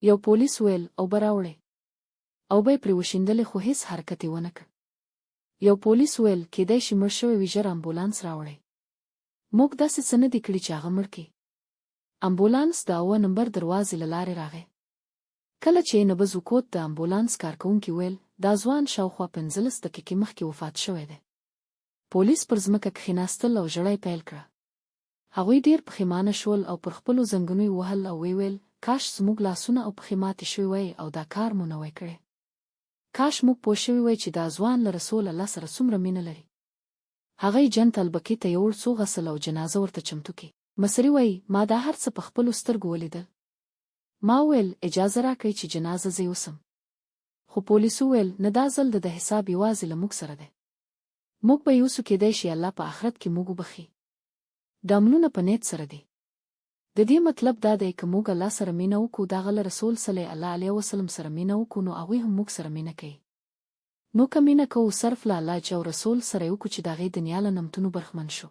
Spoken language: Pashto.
یو پولیس وویل، اوبه راوړئ. اوبه یې پرې وشیندلې خو هېڅ حرکت یې ونه کړ. یو پولیس وویل، کېدای شي مړ شوی وي ژر امبولانس راوړئ. موږ داسې څه نه دي کړي چې هغه مړ کړي. امبولانس د اووه نمبر دروازې له لارې راغی. کله چې یې نبض وکوت د امبولانس کارکوونکي وویل، دا ځوان شاوخوا 15 دقیقې مخکې وفات شوی دی. پولیس پر ځمکه کښېناستل او ژړا یې پیل کړه. هغوی ډېر پښېمانه شول او پر خپلو زنګنو یې ووهل او ویې ویل، کاش زموږ لاسونه او پښې ماتې شوې وای او دا کار مو نه وای کړی. کاش موږ پوه شوي وای چې دا ځوان له رسول الله سره څومره مینه لري. هغه یې جنت البقیع ته یووړ څو غسل او جنازه ورته چمتو کړي. مصري وایي، ما دا هر څه په خپلو سترګو ولیدل. ما وویل، اجازه راکړئ چې جنازه زه یوسم. خو پولیسو وویل، نه دا ځل د ده حساب یوازې له موږ سره دی. موږ به یوسو کېدای شي الله په اخرت کې موږ وبخښي. دا عملونه په نیت سره دي. د دې مطلب دا دی که موږ الله سره مینه وکړو د هغه له رسول صلی الله علیه وسلم سره مینه وکړو نو هغوی هم موږ سره مینه کوي. نو که مینه کوو صرف له الله ج او رسول سره یې وکړو چې د هغې دنیا له نعمتونو برخمن شو.